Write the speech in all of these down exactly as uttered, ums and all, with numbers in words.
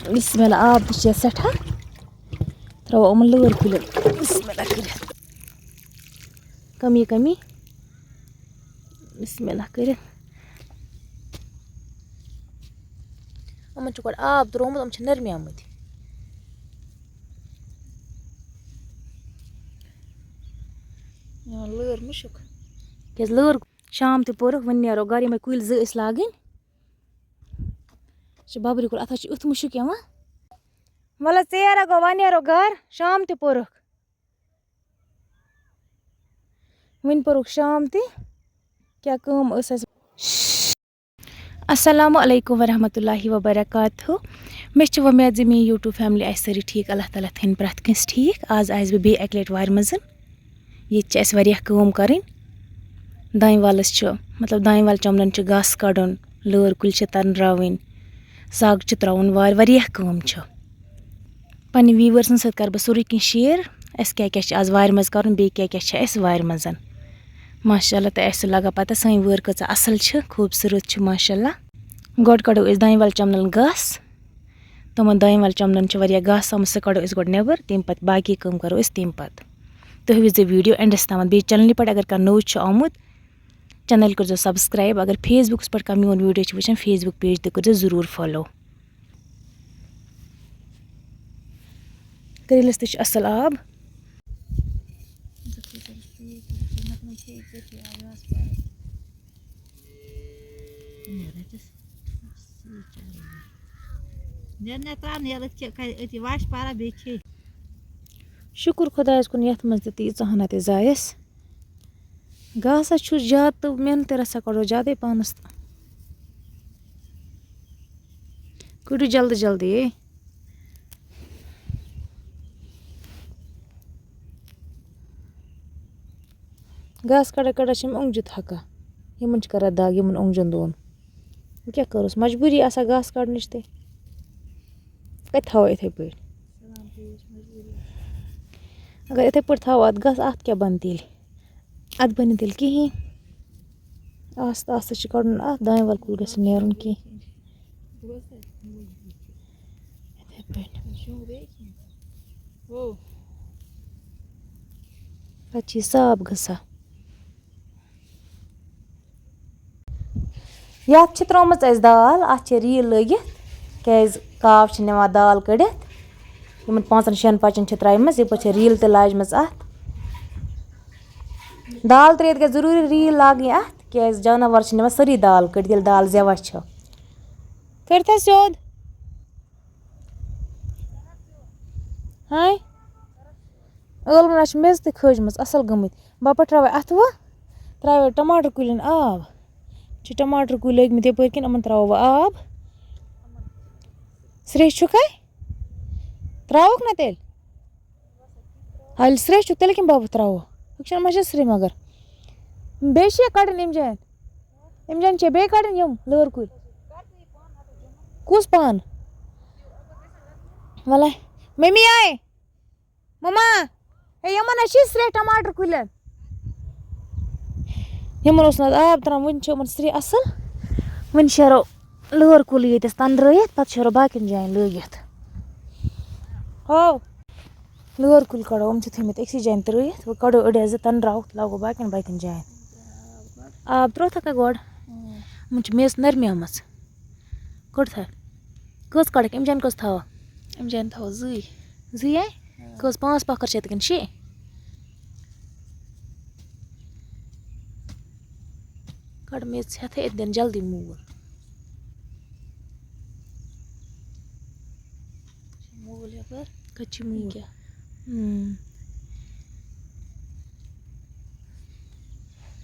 بسم اللہ، آب تہِ چھِ سٮ۪ٹھاہ۔ ترٛاوو یِمَن لٲر کُلٮ۪ن۔ بسم اللہ کٔرِتھ۔ کمی کمی۔ بسم اللہ کٔرِتھ۔ یِمَن چھُ گۄڈٕ آب ترٛوومُت، یِم چھِ نرمیمٕتۍ۔ یِمَن لٲر مُشُک۔ کیٛازِ لٲر؟ شام تہِ پوٚرُکھ، وۄنۍ نیرو گرٕ، یِمَے کُلۍ زٕ ٲسۍ لاگٕنۍ۔ یہِ چھُ ببرِ کُل، اَتھ حظ چھُ یُتھ مُشُک یِوان۔ وَلہٕ ژیر ہا گوٚو، وۄنۍ نیرو گرٕ، شام تہِ پوٚرُکھ۔ وۄنۍ پوٚرُکھ شام تہِ، کیٛاہ کٲم ٲس اَسہِ؟ السلام علیکم ورحمۃ اللہ وبرکاتہ۔ مےٚ چھِ وۄمید زِ میٛٲنۍ YouTube family آسہِ سٲری ٹھیٖک، اللہ تعالیٰ تھٲیِن پرٛٮ۪تھ کٲنٛسہِ ٹھیٖک۔ آز آیَس بہٕ بیٚیہِ اَکہِ لَٹہِ وارِ منٛز۔ ییٚتہِ چھِ اَسہِ واریاہ کٲم کَرٕنۍ۔ دانہِ وَلَس چھُ، مطلب، دانہِ وَل چَمنَن چھُ گاسہٕ کَڑُن، لٲر کُلۍ چھِ تَنراوٕنۍ، سَگ چھِ ترٛاوُن وارِ، واریاہ کٲم چھِ۔ پننہِ viewersن سۭتۍ کرٕ بہٕ سورُے کینٛہہ share، اَسہِ کیٛاہ کیٛاہ چھِ آز وارِ منٛز کَرُن، بیٚیہِ کیٛاہ کیٛاہ چھِ اَسہِ وارِ منٛز۔ ماشاء اللہ، تۄہہِ آسہِ لگان پتہ سٲنۍ وٲر کۭژاہ اَصٕل چھِ، خوٗبصوٗرت چھِ ماشاء اللہ۔ گۄڈٕ کَڑو أسۍ دانہِ وَل چَمنَن گاسہٕ، تِمَن دانہِ وَل چَمنَن چھُ واریاہ گاسہٕ آمُت، سُہ کَڑو أسۍ گۄڈٕ نٮ۪بر، تَمہِ پَتہٕ باقی کٲم کَرو أسۍ تَمہِ پَتہٕ۔ تُہۍ وٕچھزیو video endس تامَتھ، بیٚیہِ channelہِ پٮ۪ٹھ اگر کانٛہہ نوٚو چھُ آمُت، channel کٔرزیو subscribe، اگر Facebookس پٮ۪ٹھ کانٛہہ میون video چھُ وٕچھان، Facebook page تہِ کٔرزیو ضروٗر follow۔ کرٛیٖلِس تہِ چھُ اَصٕل آب۔ نیرنہٕ ترٛاو، نیرٕ أتھۍ کیٛاہ کَرِ، أتی وَش پَرا بیٚیہِ کھے۔ شُکُر خۄدایَس کُن، یَتھ منٛز تہِ تہٕ ییٖژاہ ہنا تہِ زایَس۔ گاسَس چھُ زیادٕ تہٕ محنتٕے رَژھا کَڑو زیادَے پانَس تہٕ۔ کٔڑِو جلدی جلدی، اے۔ گاسہٕ کَڑا کَڑا چھِ یِم اوٚنٛگجہِ تھَکان۔ یِمَن چھِ کَران دَگ، یِمَن اوٚنٛگجَن دۄن۔ وۄنۍ کیٛاہ کَروس؟ مجبوٗری آسان گاسہٕ کَڑنٕچ تہِ۔ کَتہِ تھاوو یِتھَے پٲٹھۍ؟ اگر یِتھَے پٲٹھۍ تھاوو اَتھ گاسہٕ، اَتھ کیٛاہ بَنہِ تیٚلہِ؟ اَتھ بَنہِ نہٕ تیٚلہِ کِہیٖنۍ۔ آستہٕ آستہٕ چھِ کَڑُن اَتھ، دانہِ وَل کُل گژھِ نہٕ نیرُن کِہیٖنۍ۔ یِتھَے پٲٹھۍ۔ پَتہٕ چھِ یہِ صاف گژھان۔ یَتھ چھِ ترٛٲومٕژ اَسہِ دال، اَتھ چھِ ریٖل لٲگِتھ، کیٛازِ کاو چھِ نِوان دال کٔڑِتھ۔ یِمَن پانٛژَن شٮ۪ن پَچَن چھِ ترٛایمَژ، یَپٲرۍ چھِ ریٖل تہِ لاجمَژ اَتھ۔ دال ترٛٲیِتھ گژھِ ضروٗری ریٖل لاگٕنۍ اَتھ، کیٛازِ جاناوار چھِ نِوان سٲری دال کٔڑِتھ، ییٚلہِ دال زٮ۪وان چھِ۔ کٔرِتھ حظ سیوٚد۔ ہاے۔ ٲلوَن حظ چھِ میٚژ تہِ کھٲجمٕژ، اَصٕل گٔمٕتۍ۔ بہٕ پَٹھراوَے اَتھٕ وٕ، ترٛاوَے ٹماٹر کُلٮ۪ن آب۔ چھِ ٹماٹر کُلۍ لٲگۍ مٕتۍ یَپٲرۍ کِنۍ، یِمَن ترٛاوو وٕ آب۔ سرٛیٚہہ چھُکھَے؟ ترٛاوُکھ نہ تیٚلہِ؟ ہا، ییٚلہِ سرٛیٚہہ چھُکھ، تیٚلہِ کَمہِ باپَتھ ترٛاوو؟ ہُہ چھُنہٕ مَچھَس سرٛیٚہہ مگر۔ بیٚیہِ چھِ یہِ کَڑٕنۍ ییٚمہِ جایہِ۔ اَمہِ جان چھےٚ بیٚیہِ کَڑٕنۍ یِم لٲر کُلۍ۔ کُس پان؟ وَلَے۔ مٔمی آے۔ مَما۔ ہے، یِمَن حظ چھِ سرٛیٚہہ ٹماٹر کُلٮ۪ن۔ یِمَن اوس نہٕ آز آب ترٛاوُن، وٕنہِ چھِ یِمَن سرٛیٚہہ اَصٕل۔ وٕنہِ شیرو لٲر کُل ییٚتٮ۪س تَنرٲیِتھ، پَتہٕ شیرو باقیَن جایَن لٲگِتھ۔ ہاو۔ لٲر کُلۍ کَڑو، یِم چھِ تھٲیمٕتۍ أکسٕے جایہِ ترٛٲیِتھ۔ وۄنۍ کَڑو أڑۍ زٕ تَنراوُکھ، لاگو باقیَن باقیَن جایَن۔ آب ترٛووتھا گۄڈٕ؟ اۭں۔ یِمَن چھِ میٚژ نرمیمٕژ۔ کوٚڑتھا؟ کٔژ کَڑَکھ؟ اَمہِ جایَن کٔژ تھاوو؟ اَمہِ جایَن تھاوو زٕے۔ زٕے ہا؟ اۭں۔ کٔژ؟ پانٛژھ پَکھر چھِ یِتھ کٔنۍ، شےٚ؟ کَڑ میٚژ ہٮ۪تھٕے أتھۍ دِن جلدی موٗل۔ موٗل یَپٲرۍ۔ کَتہِ چھِ موٗل؟ یہِ کیٛاہ؟ اۭں۔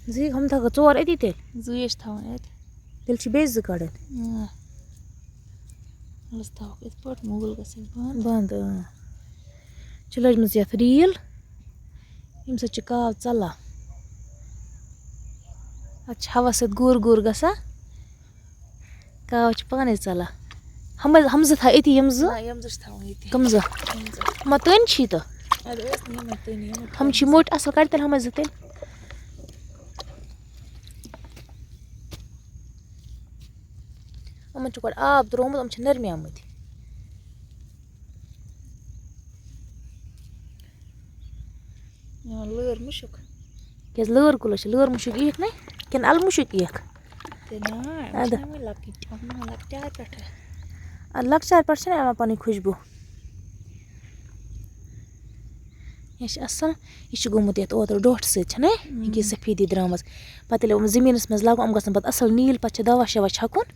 زٕے ہُم تھاوکھ ژور أتی تیٚلہِ؟ زٕے چھِ تھاوٕنۍ اَتہِ۔ تیٚلہِ چھِ بیٚیہِ زٕ کَڑٕنۍ۔ اۭں۔ وَلہٕ تھاوکھ یِتھ پٲٹھۍ، موٗل گژھِ اَسہِ بنٛد۔ بنٛد، اۭں۔ چھِ لٔجمٕژ یَتھ ریٖل، ییٚمہِ سۭتۍ چھِ کاو ژَلان۔ اَتھ چھِ ہوا سۭتۍ گوٗر گوٗر گژھان۔ کاو چھِ پانَے ژَلان۔ ہُم، ہُم زٕ تھاو أتی، یِم زٕ۔ نہ، یِم زٕ چھِ تھاوٕنۍ ییٚتی۔ کٕم زٕ؟ یِم زٕ۔ ہُم تٔنۍ چھی تہٕ۔ اَدٕ ٲسۍ نہٕ یِمَے تٔنۍ، یِمَے ہُم چھِ تھاوٕنۍ۔ موٚٹۍ اَصٕل، کَڑِ تیٚلہِ ہُمَے زٕ تٔنۍ۔ یِمَن چھُ گۄڈٕ آب ترٛوومُت، یِم چھِ نرمیمٕتۍ۔ آ، لٲر مُشُک۔ کیٛازِ لٲر کُلس چھِ لٲر مُشُک یِیَکھ نَے؟ کِنہٕ اَلہٕ مُشُک یِیَکھ؟ تہِ نا، یِم اَدٕ۔ چھِنہ وٕنہِ لۄکٕٹۍ، یِم ما لۄکٹہِ آرِ پٮ۪ٹھٕ۔ اَدٕ لۄکچارٕ پٮ۪ٹھ چھِنہ یِوان پَنٕنۍ خوشبوٗ۔ یہِ چھِ اَصٕل، یہِ چھُ گوٚمُت یَتھ اوترٕ ڈوٹھٕ سۭتۍ، چھَنہ؟ اۭں۔ یہِ گٔے سفیدی درٛامٕژ۔ پَتہٕ ییٚلہِ یِم زٔمیٖنَس منٛز لاگو، یِم گژھن پَتہٕ اَصٕل نیٖلۍ، پَتہٕ چھِ دَوا شَوا چھَکُن،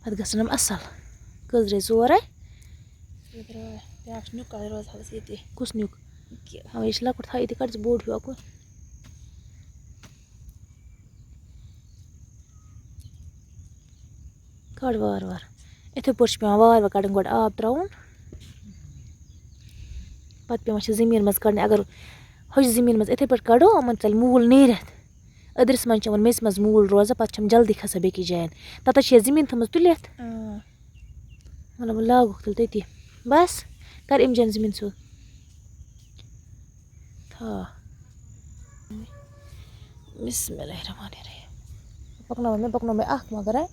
پَتہٕ گژھن یِم اَصٕل۔ کٔژ درٛاے؟ ژور ہا؟ زٕ درٛاے۔ بیٛاکھ چھُ نیُک، اَتھ روزٕ ہاوَس ییٚتی۔ کُس نیُک؟ یہِ۔ اَوَے یہِ چھِ لۄکُٹ، تھاو ییٚتی، کَڑ ژٕ بوٚڑ ہیوٗ اَکُے۔ کَڑ وارٕ وارٕ۔ یِتھَے پٲٹھۍ چھِ پٮ۪وان وارٕ وارٕ کَڑٕنۍ، گۄڈٕ آب ترٛاوُن۔ پَتہٕ پٮ۪وان چھِ زٔمیٖن منٛز کَڑنہِ۔ اگر ہُشہِ زٔمیٖن منٛز یِتھَے پٲٹھۍ کَڑو، یِمَن ژَلہِ موٗل نیٖرِتھ۔ أدرِس منٛز چھِ یِمَن میٚژِ منٛز موٗل روزان، پَتہٕ چھِ یِم جلدی کھَسان بیٚکِس جایَن۔ تَتَس چھِ یَتھ زٔمیٖن تھٲومٕژ تُلِتھ۔ اۭں۔ مطلب، لاگُکھ تیٚلہِ تٔتی۔ بَس، کَر اَمہِ جایَن زٔمیٖن سیوٚد۔ تھاو۔ بسم اللہ الرحمن الرحیم۔ پَکناوان مےٚ، پَکنو مےٚ اَکھ، مگر، ہا،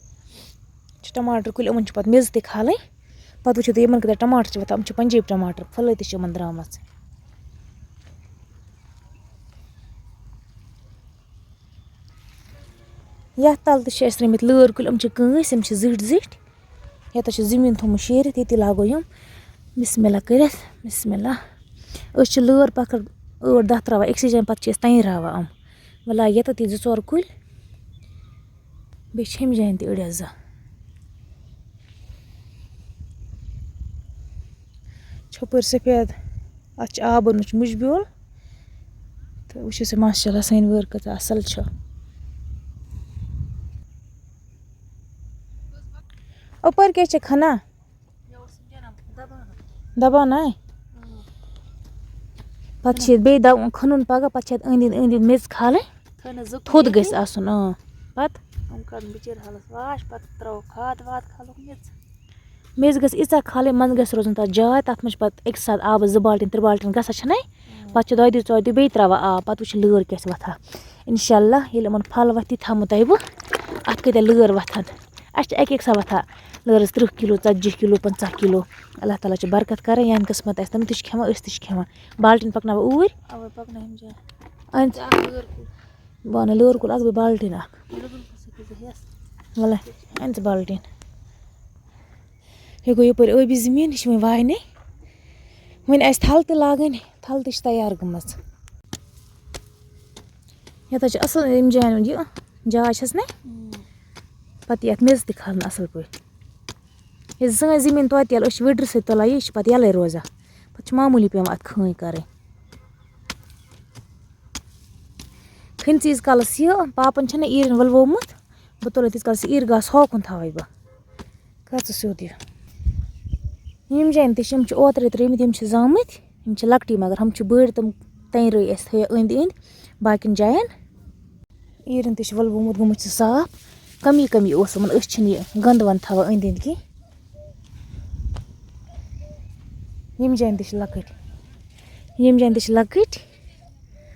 چھِ ٹماٹر کُلۍ، یِمَن چھِ پَتہٕ میٚژ تہِ کھالٕنۍ۔ پَتہٕ وٕچھِو تُہۍ، یِمَن کۭتیٛاہ ٹماٹر چھِ وۄتھان، یِم چھِ پنجٲبۍ ٹماٹر، پھٔلۍ تہِ چھِ یِمَن درٛامٕژ۔ یَتھ تَل تہِ چھِ اَسہِ ترٛٲومٕتۍ لٲر کُلۍ، یِم چھِ کٲنٛسہِ، یِم چھِ زِٹھۍ زِٹھۍ۔ یَتھ چھِ زٔمیٖن تھوٚمُت شیٖرِتھ، ییٚتی لاگو یِم۔ بسم اللہ کٔرِتھ، بسم اللہ۔ أسۍ چھِ لٲر پَکھر ٲٹھ دَہ ترٛاوان أکسٕے جایہِ، پَتہٕ چھِ أسۍ تَمہِ راوان یِم۔ وۄنۍ لاگہِ یَتَتھ یہِ زٕ ژور کُلۍ، بیٚیہِ چھِ ہُمہِ جایہِ تہِ أڑیٛاہ زٕ۔ چھۄپٲرۍ سفید، اَتھ چھِ آبَن وٕچھ مُجہِ بیول۔ تہٕ وٕچھِو سا، ماشاء اللہ، سٲنۍ وٲر کۭژاہ اَصٕل چھِ۔ اَپٲرۍ کیٛاہ چھِ کھنان؟ دَبان ہا؟ پَتہٕ چھِ ییٚتہِ بیٚیہِ دَو-، کھنُن پَگاہ، پَتہٕ چھِ اَتھ أنٛدۍ أنٛدۍ، أنٛدۍ أنٛدۍ میٚژ کھالٕنۍ۔ تھٲینَس زٕ تھوٚد کُلۍ گژھِ ییٚتہِ۔ آسُن، اۭں۔ پَتہٕ؟ یِم کَرَن بِچٲرۍ حالَس واش، پَتہٕ ترٛاوو کھاد واد، کھالوکھ میٚژ۔ میٚژ گٔژھ ییٖژاہ کھالٕنۍ، منٛزٕ گژھِ روزُن تَتھ جاے، تَتھ منٛز چھِ پَتہٕ أکِس ساتہٕ آبَس زٕ بالٹیٖن، ترٛےٚ بالٹیٖن گژھان، چھَنَے؟ اۭں۔ پَتہٕ چھِ دۄیہِ دُہہِ، ژورِ دُہہِ بیٚیہِ ترٛاوان آب، پَتہٕ وٕچھِ لٲر کیٛاہ چھِ وۄتھان۔ اِنشاء اللہ، ییٚلہِ یِمَن پھل وۄتھِ، تہِ تھاومو تۄہہِ بہٕ۔ اَتھ کۭتیٛاہ لٲر وۄتھان؟ اَسہِ چھِ اَکہِ اَکہِ ساتہٕ وۄتھان لٲرَس تٕرٛہ کِلوٗ، ژَتجی کِلوٗ، پنٛژاہ کِلوٗ۔ اللہ تعالیٰ چھِ برکت کَران، یِہِنٛدِ قٕسمَت آسہِ، تِم تہِ چھِ کھٮ۪وان، أسۍ تہِ چھِ کھٮ۪وان۔ بالٹیٖن پَکناوو اوٗرۍ۔ اَوَے پَکناو ہُم جاے۔ اَہَن ژٕ۔ ژٕ اَکھ لٲر کُل۔ بہٕ اَنہٕ لٲر کُل اَکھ، بیٚیہِ بالٹیٖن اَکھ۔ لٲر کُل کُس چھُ یَس؟ وَلہٕ، اَن ژٕ بالٹیٖن۔ یہِ گوٚو یَپٲرۍ ٲبی زٔمیٖن، یہِ چھِ وۄنۍ واینٕے۔ وۄنۍ آسہِ تھل تہِ لاگٕنۍ، تھل تہِ چھِ تیار گٔمٕژ۔ یَتھ حظ چھِ اَصٕل ییٚمہِ جایہِ ہُنٛد یہِ جاے چھَس نہ، اۭں۔ پَتہٕ یَتھ میٚژ تہِ کھالٕنۍ اَصٕل پٲٹھۍ۔ یہِ زٔنۍ زٔمیٖن توتہِ یَلہٕ، أسۍ چھِ ؤڈرِ سۭتۍ تُلان، یہِ چھِ پَتہٕ یَلَے روزان۔ پَتہٕ چھِ معموٗلی پٮ۪وان اَتھ کھٲنۍ کَرٕنۍ۔ کھٔنۍ ژٕ ییٖتِس کالَس یہِ، پاپَن چھَنہ ایٖرِن وَلوومُت، بہٕ تُلہٕ تیٖتِس کالَس یہِ ایٖر گاسہٕ ہۄکھُن تھاوَے بہٕ۔ کَر ژٕ سیوٚد یہِ۔ یِم جایَن تہِ چھِ، یِم چھِ اوترَے ترٛٲومٕتۍ، یِم چھِ زامٕتۍ، یِم چھِ لۄکٹی، مگر ہُم چھِ بٔڑۍ، تِم تَمہِ رٲوۍ اَسہِ تھٲیِو أنٛدۍ أنٛدۍ باقیَن جایَن۔ ایٖرِن تہِ چھِ وَلوومُت، گوٚمُت چھِ صاف، کَمی کَمی اوس یِمَن، أسۍ چھِنہٕ یہِ گنٛد وَنٛد تھاوان أنٛدۍ أنٛدۍ کینٛہہ۔ یِم جایَن تہِ چھِ لۄکٕٹۍ، یِم جایَن تہِ چھِ لۄکٕٹۍ،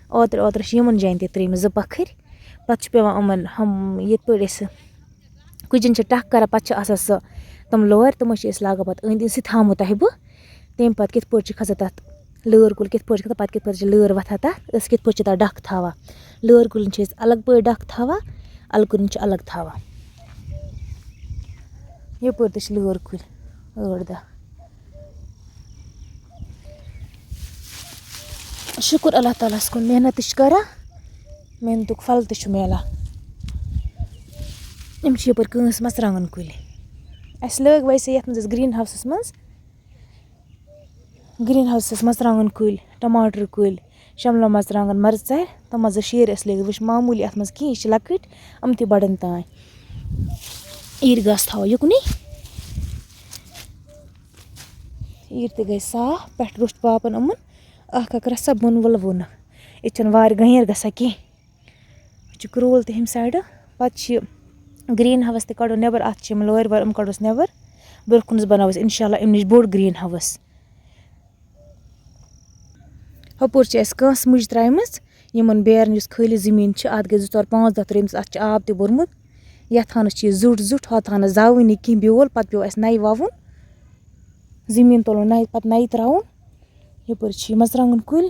اوترٕ اوترٕ چھِ یِمَن جایَن تہِ ترٛٲومٕتۍ زٕ پَکھٕرۍ، پَتہٕ چھِ پٮ۪وان یِمَن ہُم یِتھ پٲٹھۍ أسۍ کُجَن چھِ ٹَکھ کَران، پَتہٕ چھِ آسان سُہ تِم لورِ، تِمَے چھِ أسۍ لاگان پَتہٕ أنٛدۍ أنٛدۍ، سُہ تہِ ہاومو تۄہہِ بہٕ۔ تَمہِ پَتہٕ کِتھ پٲٹھۍ چھِ کھَسان تَتھ لٲر کُل، کِتھ پٲٹھۍ چھِ کھَسان، پَتہٕ کِتھ پٲٹھۍ چھِ لٲر وۄتھان تَتھ، أسۍ کِتھ پٲٹھۍ چھِ تَتھ ڈَکھ تھاوان۔ لٲر کُلٮ۪ن چھِ أسۍ الگ پٲٹھۍ ڈَکھ تھاوان، اَلہٕ کُلٮ۪ن چھِ الگ تھاوان۔ یَپٲرۍ تہِ چھِ لٲر کُلۍ ٲٹھ دَہ۔ شُکُر اللہ تعالیٰ ہَس کُن، محنت تہِ چھِ کَران، محنتُک پھل تہِ چھُ میلان۔ یِم چھِ یَپٲرۍ کٲنٛسہِ مَرژٕوانٛگَن کُلۍ۔ اَسہِ لٲگۍ ویسے یَتھ منٛز أسۍ گرٛیٖن ہاوسَس منٛز، گرٛیٖن ہاوسَس مَرژٕوانٛگَن کُلۍ، ٹماٹر کُلۍ، شملہ مَرژٕوانٛگَن، مَرژٕوانٛگَن، تِم منٛز زٕ شیٖر اَسہِ لٲگِتھ۔ وٕچھ، معموٗلی اَتھ منٛز کِہیٖنۍ، یہِ چھِ لۄکٕٹۍ، یِم تہِ بَڑَن تام۔ ایٖرۍ گاسہٕ تھاوو یُکنُے۔ ایٖرۍ تہِ گٔے صاف، پٮ۪ٹھٕ روٚچھ پاپَن یِمَن اَکھ اَکھ رَژھا، بۄن وَلوو نہٕ۔ ییٚتہِ چھَنہٕ وارِ گَنٛیَر گژھان کینٛہہ۔ یہِ چھُ کرٛول تہِ ہُمہِ سایڈٕ۔ پَتہٕ چھِ یہِ گرٛیٖن ہاوُس تہِ کَڑو نٮ۪بَر، اَتھ چھِ یِم لورِ وارِ، یِم کَڑوس نٮ۪بَر۔ برٛونٛہہ کُنَس بَناوو أسۍ اِنشاء اللہ اَمہِ نِش بوٚڑ گرٛیٖن ہاوُس۔ ہُپٲرۍ چھِ اَسہِ کانٛسہٕ مُجہِ ترٛایمَژ، یِمَن بیرَن یُس خٲلی زٔمیٖن چھِ، اَتھ گٔے زٕ ژور پانٛژھ دۄہ ترٛٲومٕژ، اَتھ چھِ آب تہِ بوٚرمُت۔ یَتھ ہانَس چھِ یہِ زیُٹھ زیُٹھ، ہۄتھ ہانَس زاوٕے نہٕ کینٛہہ بیول، پَتہٕ پیوٚو اَسہِ نَیہِ وَوُن۔ زٔمیٖن تُلُن نَیہِ، پَتہٕ نَیہِ ترٛاوُن۔ یَپٲرۍ چھِ یہِ مَرژٕوانٛگَن کُلۍ،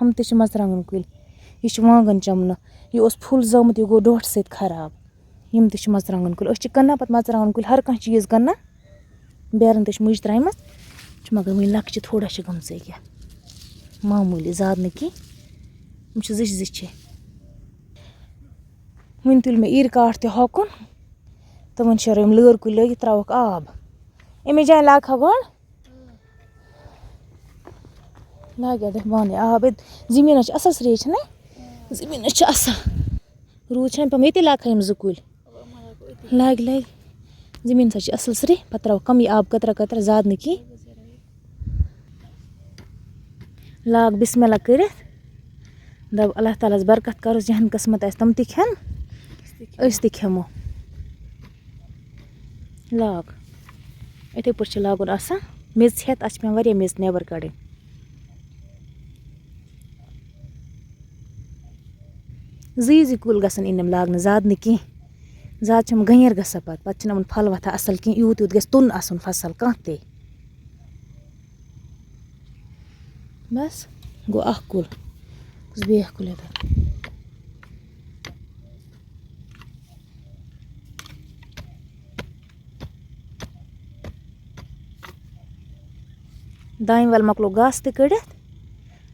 ہُم تہِ چھِ مَرژٕوانٛگَن کُلۍ۔ یہِ چھُ وانٛگَن چَمنہٕ۔ یہِ اوس پھُل زامُت، یہِ گوٚو ڈۄٹھ سۭتۍ خراب۔ یِم تہِ چھِ مَرژٕوانٛگَن کُلۍ۔ أسۍ چھِ کٕنان پَتہٕ مَرژٕوانٛگَن کُلۍ، ہر کانٛہہ چیٖز کٕنان۔ بیرَن تہِ چھِ مُجہِ ترٛایمَژ، چھِ مگر وٕنہِ لۄکچہِ، تھوڑا چھِ گٔمژٕ ییٚکیٛاہ، معموٗلی، زیادٕ نہٕ کینٛہہ۔ یِم چھِ زٕ چھِ زٕ چھِ۔ وٕنہِ تُلۍ مےٚ ایٖرِ کاٹھ تہِ ہۄکُن، تہٕ وۄنۍ شیرو یِم لٲر کُلۍ لٲگِتھ، ترٛاوہوکھ آب۔ اَمے جایہِ لاگہٕ ہا گۄڈٕ، لاگہِ اَتھ پانَے آب۔ ییٚتہِ زٔمیٖنَس چھِ اَصٕل سرٛیٚہہ، چھِنَے؟ زٔمیٖنَس چھِ اَصٕل۔ روٗد چھِنہٕ پیوٚمُت، ییٚتی لاگہٕ ہا یِم زٕ کُلۍ۔ لگہِ، لگہِ۔ زٔمیٖن سا چھِ اَصٕل سرٛیٚہہ، پَتہٕ ترٛاوو کَمٕے آب، قطرہ قطرہ، زیادٕ نہٕ کینٛہہ۔ لاگ بسم اللہ کٔرِتھ۔ دَپ اللہ تعالیٰ ہَس برکت کَرُس، یِہَنٛد قٕسمت آسہِ تِم تہِ کھٮ۪ن، أسۍ تہِ کھٮ۪مو۔ لاگ۔ یِتھَے پٲٹھۍ چھِ لاگُن آسان۔ میٚژ ہٮ۪تھ، اَتھ چھِ پٮ۪وان واریاہ میٚژ نٮ۪بر کَڑٕنۍ۔ زٕے زٕے کُلۍ گژھن یِنۍ یِم لاگنہٕ، زیادٕ نہٕ کینٛہہ۔ زیادٕ چھِ یِم گَنیر گژھان پَتہٕ، پَتہٕ چھِنہٕ یِمَن پھل وۄتھان اَصٕل کینٛہہ۔ یوٗت یوٗت گژھِ توٚن آسُن فصل کانٛہہ تہِ۔ بَس، گوٚو اَکھ کُل۔ کُس بیٛاکھ کُل یَتھ؟ دانہِ وَل مۄکلو گاسہٕ تہِ کٔڑِتھ،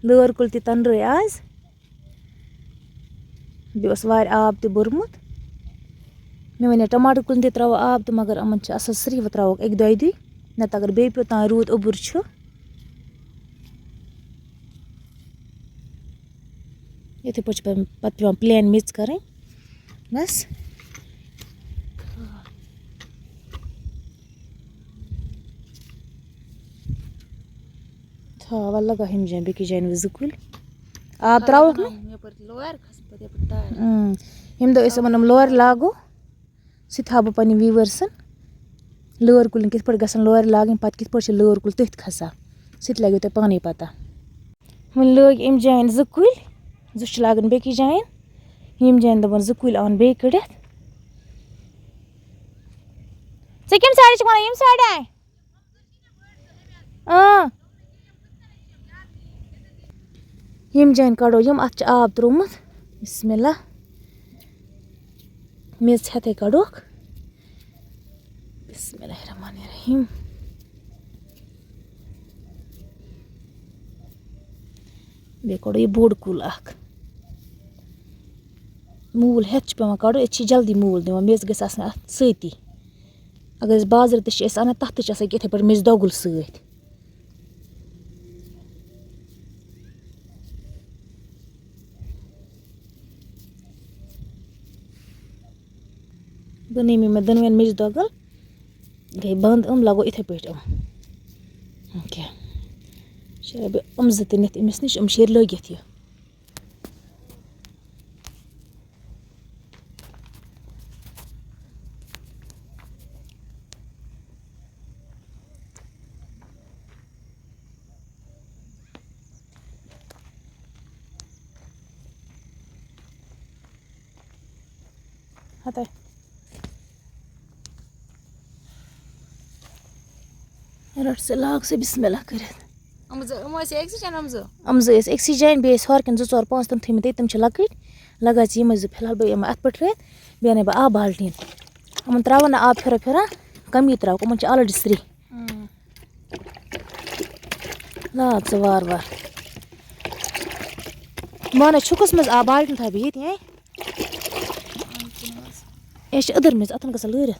لٲر کُلۍ تہِ تَنرٲے آز۔ بیٚیہِ اوس وارِ آب تہِ بوٚرمُت۔ مےٚ وَنے ٹماٹر کُلٮ۪ن تہِ ترٛاوو آب تہٕ، مگر یِمَن چھِ اَصٕل صرف، وۄنۍ ترٛاووکھ اَکہِ دۄیہِ دُے، نَتہٕ اگر بیٚیہِ پیوٚو تام روٗد اوٚبُر چھُ۔ یِتھَے پٲٹھۍ چھِ پَتہٕ، پَتہٕ پٮ۪وان plain میٚژ کَرٕنۍ۔ بَس۔ تھاو، وَلہٕ لَگاو ہُمہِ جایہِ، بیٚکِس جایہِ وۄنۍ زٕ کُلۍ۔ آب ترٛاوَکھ نہٕ؟ یَپٲرۍ لورِ کھسان، پَتہٕ یَپٲرۍ تارِ۔ اۭں۔ ییٚمہِ دۄہ أسۍ یِمَن یِم لورِ لاگو، سُہ تہِ ہاوٕ بہٕ پنٛنٮ۪ن viewersن۔ لٲر کُلٮ۪ن کِتھ پٲٹھۍ گژھن لورِ لاگٕنۍ، پَتہٕ کِتھ پٲٹھۍ چھِ لٲر کُلۍ تٔتھۍ کھسان، سُہ تہِ لَگیو تۄہہِ پانَے پَتہ۔ وۄنۍ لٲگۍ اَمہِ جایَن زٕ کُلۍ، زٕ چھِ لاگٕنۍ بیٚکِس جایَن، ییٚمہِ جایَن دَپان زٕ کُلۍ اَن بیٚیہِ کٔڑِتھ۔ ژےٚ کَمہِ side چھِکھ وَنان؟ ییٚمہِ side؟ اۭں۔ ییٚمہِ جایَن کَڑو یِم، اَتھ چھِ آب ترٛوومُت۔ بسم اللہ۔ میٚژ ہٮ۪تھٕے کَڑوکھ۔ بسم اللہ الرحمن الرحیم۔ بیٚیہِ کَڑو یہِ بوٚڑ کُل اَکھ۔ موٗل ہٮ۪تھ چھُ پٮ۪وان کَڑُن، أسۍ چھِ جلدی موٗل دِوان، میٚژ گژھِ آسٕنۍ اَتھ سۭتی۔ اگر أسۍ بازرٕ تہِ چھِ أسۍ اَنان، تَتھ تہِ چھِ آسان یِتھَے پٲٹھۍ میٚژِ دۄگُل سۭتۍ۔ بَنٲوۍ مےٚ، مےٚ دۄنوَیَن میٚژِ دۄگَل، گٔے بنٛد یِم، لَگو یِتھَے پٲٹھۍ یِم۔ أکیٛاہ۔ شیرٕ بہٕ یِم زٕ تہِ نِتھ أمِس نِش، یِم شیرِ لٲگِتھ یہِ۔ ہتے۔ رَٹ سا، لاگ سا بسم اللہ کٔرِتھ۔ یِم زٕ، یِم ٲسۍ أکسٕے جایہِ یِم زٕ؟ یِم زٕ ٲسۍ أکسٕے جایہِ، بیٚیہِ ٲسۍ ہورٕ کِنۍ زٕ ژور پانٛژھ تِم تھٲیمٕتۍ تٔتۍ، تِم چھِ لۄکٕٹۍ۔ لَگٲے ژٕ یِمَے زٕ فِلحال، بہٕ یِمَے اَتھ پٮ۪ٹھ ترٛٲوِتھ، بیٚیہِ اَنَے بہٕ آب بالٹیٖن۔ یِمَن ترٛاوَو نہٕ آب پھِران پھِران، کَمی ترٛاوَکھ، یِمَن چھِ already سرٛیٚہہ۔ اۭں۔ لاگ ژٕ وارٕ وارٕ۔ مانَے چھُکُس منٛز آب بالٹیٖن تھاوٕ بہٕ ییٚتہِ، ہے؟ یہِ چھِ أدٕر میٚژ، اَتھَن گژھان لٲرِتھ۔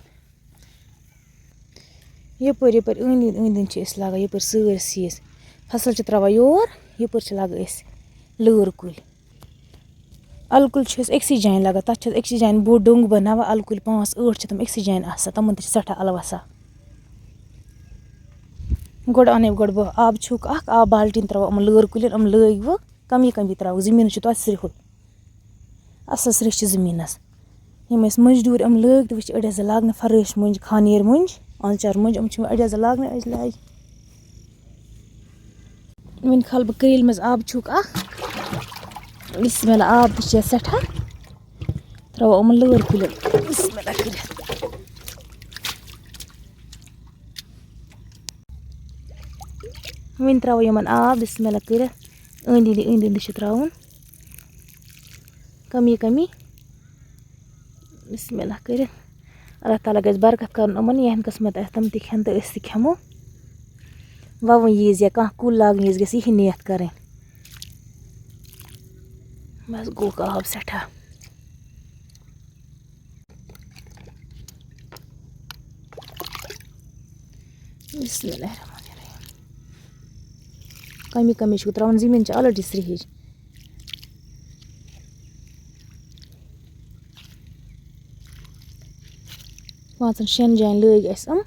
یَپٲرۍ، یَپٲرۍ أنٛدۍ أنٛدۍ، أنٛدۍ أنٛدۍ چھِ أسۍ لاگان، یَپٲرۍ سٲرسٕے أسۍ فصل چھِ ترٛاوان یور، یَپٲرۍ چھِ لاگان أسۍ لٲر کُلۍ۔ اَلہٕ کُلۍ چھِ أسۍ أکسٕے جایہِ لاگان، تَتھ چھِ أسۍ أکسٕے جایہِ بوٚڑ ڈوٚنٛگ بَناوان، اَلہٕ کُلۍ پانٛژھ ٲٹھ چھِ تِم أکسٕے جایہِ آسان، تِمَن تہِ چھِ سٮ۪ٹھاہ اَلہٕ وَسان۔ گۄڈٕ اَنے بہٕ، گۄڈٕ بہٕ آبہٕ چھُک اَکھ، آب بالٹیٖن ترٛاوان یِمَن لٲر کُلٮ۪ن، یِم لٲگۍ وٕ، کَمی کَمی ترٛاوَکھ، زٔمیٖنَس چھُ توتہِ سرٛیٚہُل۔ اَصٕل سرٛیٚہہ چھِ زٔمیٖنَس۔ یِم ٲسۍ مٔنٛزۍ ڈوٗرۍ یِم لٲگۍ تہٕ وۄنۍ چھِ أڑۍ حظ لاگنہٕ فرٲش مٔنٛزۍ، خانیٲرۍ مٔنٛزۍ، آنٛچار مٔنٛزۍ، یِم چھِ وۄنۍ أڑۍ حظ لاگنہٕ أڑۍ لاگہِ۔ وۄنۍ کھالہٕ بہٕ کریٖلہِ منٛز آبہٕ چھُک اَکھ۔ بسم اللہ، آب تہِ چھِ سٮ۪ٹھاہ۔ ترٛاوو یِمَن لٲر کُلٮ۪ن۔ بسم اللہ کٔرِتھ۔ وۄنۍ ترٛاوو یِمَن آب، بسم اللہ کٔرِتھ۔ أنٛدۍ أنٛدۍ أنٛدۍ أنٛدۍ چھِ ترٛاوُن، کمی کمی۔ بسم اللہ کٔرِتھ۔ اللہ تعالیٰ گژھِ برکت کَرُن یِمَن، یِہٕنٛدِ قٕسمت آسہِ تِم تہِ کھٮ۪ن تہٕ أسۍ تہِ کھٮ۪مو۔ وَوُن ییٖژ یا کانٛہہ کُل لاگُن ییٖژ، گژھِ یِہٕے نیت کَرٕنۍ۔ بس گوٚو آب سٮ۪ٹھاہ۔ بسم اللہ الرحمن الرحیم۔ کمی کمی چھُ ترٛاوُن، زٔمیٖن چھِ already سرٛیٚہِج۔ پانٛژن شٮ۪ن جاین لٲگۍ اَسہِ یِم۔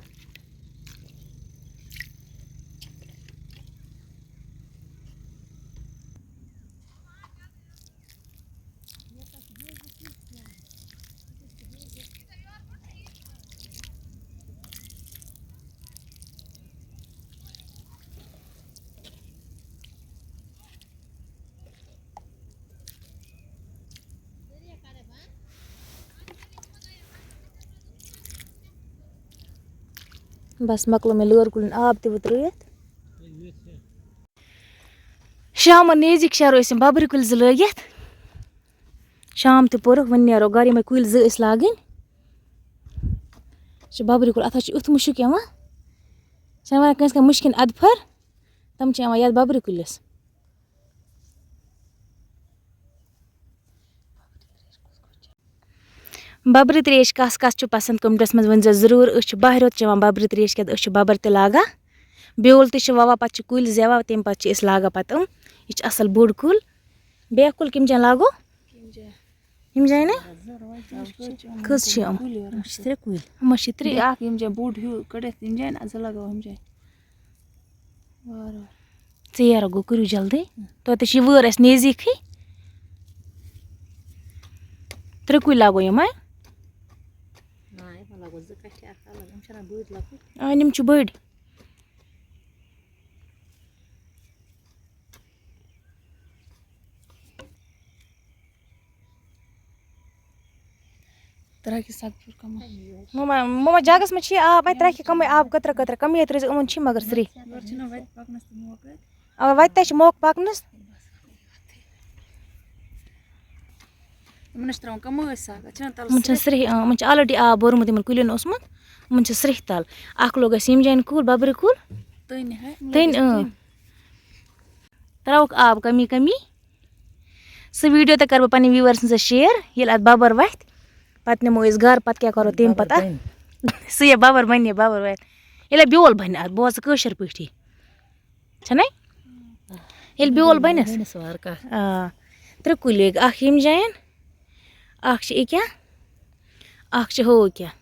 بس مۄکلو مےٚ لٲر کُلٮ۪ن آب تہِ وُترٲیِتھ۔ شامَن نزدیٖک شہرو أسۍ یِم بَبرِ کُلۍ زٕ لٲگِتھ۔ شام تہِ پوٚرُکھ، وۄنۍ نیرو گَرٕ، یِمَے کُلۍ زٕ ٲسۍ لاگٕنۍ۔ یہِ چھُ بَبرِ کُل، اَتھ حظ چھُ یُتھ مُشُک یِوان۔ چھِ وَنان کٲنٛسہِ کانٛہہ مُشکِن اَدٕ پھٔر، تِم چھِ یِوان یَتھ بَبرِ کُلِس۔ بَبرِ ترٛیش کَس کَس چھُ پَسنٛد، comments منٛز ؤنۍزیو ضروٗر۔ أسۍ چھِ باہرِ یوت چٮ۪وان بَبرِ ترٛیش، کیٛازِ أسۍ چھِ بَبَر تہِ لاگان، بیول تہِ چھِ وَوان، پَتہٕ چھِ کُلۍ زٮ۪وان، تَمہِ پَتہٕ چھِ أسۍ لاگان پَتہٕ یِم۔ یہِ چھُ اَصٕل بوٚڑ کُل۔ بیٛاکھ کُل کَمہِ جایہِ لاگو؟ یِم جایہِ نا؟ کٔژ چھِ یِم؟ یِم چھِ ترٛےٚ کُلۍ۔ یِمَن چھِ ترٛےٚ۔ بیٛاکھ یِم جایہِ بوٚڑ ہیوٗ کٔڑِتھ، یِم جایہِ نا زٕ لَگاوو یِم جایہِ۔ وارٕ وارٕ۔ ژیر گوٚو، کٔرِو جلدی۔ توتہِ چھِ یہِ وٲر اَسہِ نزدیٖکھٕے۔ ترٛےٚ کُلۍ لاگو یِم، ہا؟ نہ، یِمن لاگو زٕ کَٹھِ اَکھ الگ، یِم چھِنہ بٔڑۍ لۄکٕٹۍ۔ آ، یِم چھِ بٔڑۍ۔ ترٛکہِ سَگ پھیُر کَمٕے۔ مما، مما جاگَس منٛز چھِ یہِ آب، وۄنۍ ترٛکہِ کَمٕے آب، قطرٕ قطرٕ کَمٕے یٲتۍ روزِ یِمَن چھِ مگر سرٛیٚہہ۔ یورٕ چھِنہ وَتہِ پَکنَس تہِ موقعہٕ۔ اَوا، وَتہِ تہِ چھِ موقعہٕ پَکنَس۔ یِمَن چھِ ترٛاوُن کَمٕے سَگ، اَتھ چھِنہ تَلہٕ یِمَن چھِنہٕ سرٛیٚہہ۔ سرٛیٚہہ، اۭں، یِمَن چھِ already آب بوٚرمُت، یِمَن کُلٮ۪ن اوسمُت، یِمَن چھِ سرٛیٚہہ تَل۔ اَکھ لوگ اَسہِ ییٚمہِ جایَن کُل، بَبرِ کُل۔ تٔنۍ، ہا، تٔنۍ، لٔگِس اۭں۔ تٔنۍ۔ ترٛاوُکھ آب کمی کمی۔ سُہ video تہِ کَرٕ بہٕ پنٕنۍ viewersن سۭتۍ share، ییٚلہِ اَتھ بَبَر وَتھِ۔ پَتہٕ نِمو أسۍ گَرٕ، پَتہٕ کیٛاہ کَرو تَمہِ بَبَر پَتہٕ اَتھ؟ بَنہِ۔ سُہ یہِ بَبَر بَنہِ، یہِ بَبَر وَتھِ۔ ییٚلہِ اَتھ بیول بَنہِ اَتھ، بوز ژٕ کٲشِر پٲٹھی۔ چھَنَے؟ ییٚلہِ بیول بَنٮ۪س۔ بَنٮ۪س وارٕ کارٕ۔ آ۔ ترٛےٚ کُلۍ لٔگۍ، اَکھ ییٚمہِ جایَن، اَکھ چھِ ییٚکیٛاہ، اَکھ چھِ ہُہ کیٛاہ۔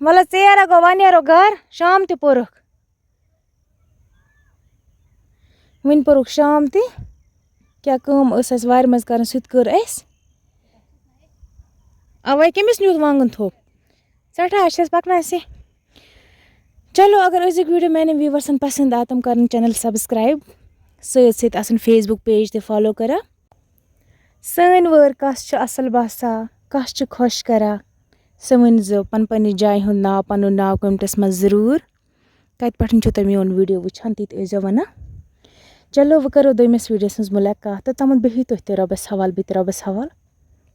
وَلہٕ ژیر گوٚو، وۄنۍ نیرو گَرٕ، شام تہِ پوٚرُکھ۔ وۄنۍ پوٚرُکھ شام تہِ، کیٛاہ کٲم ٲس اَسہِ وارِ منٛز کَرٕنۍ، سُہ تہِ کٔر اَسہِ۔ اَوَے کٔمِس نیوٗتھ وانٛگُن تھوٚپ؟ سٮ۪ٹھاہ چھِ اَسہِ پَکناوان سہِ۔ چلو، اگر أزیُک video میٛانٮ۪ن viewersن پَسنٛد آو، تِم کَرَن channel subscribe، سۭتۍ سۭتۍ آسَن Facebook page تہِ follow کَران۔ سٲنۍ وٲر کَس چھِ اَصٕل باسان، کَس چھِ خۄش کَران، سُہ ؤنۍزیو پَنٕنۍ پَنٕنہِ جایہِ ہُنٛد ناو، پَنُن ناو commentس منٛز ضروٗر۔ کَتہِ پٮ۪ٹھ چھُو تُہۍ میون video وٕچھان، تہِ تہِ ٲسۍزیو وَنان۔ چلو، وۄنۍ کَرو دوٚیمِس videoس منٛز مُلاقات، توٚتامَتھ بِہِو تُہۍ تہِ رۄبَس حوال، بہٕ تہِ رۄبَس حوال۔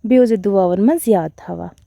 بیٚیہِ اوس یہِ دُعاوَن منٛز یاد تھاوان۔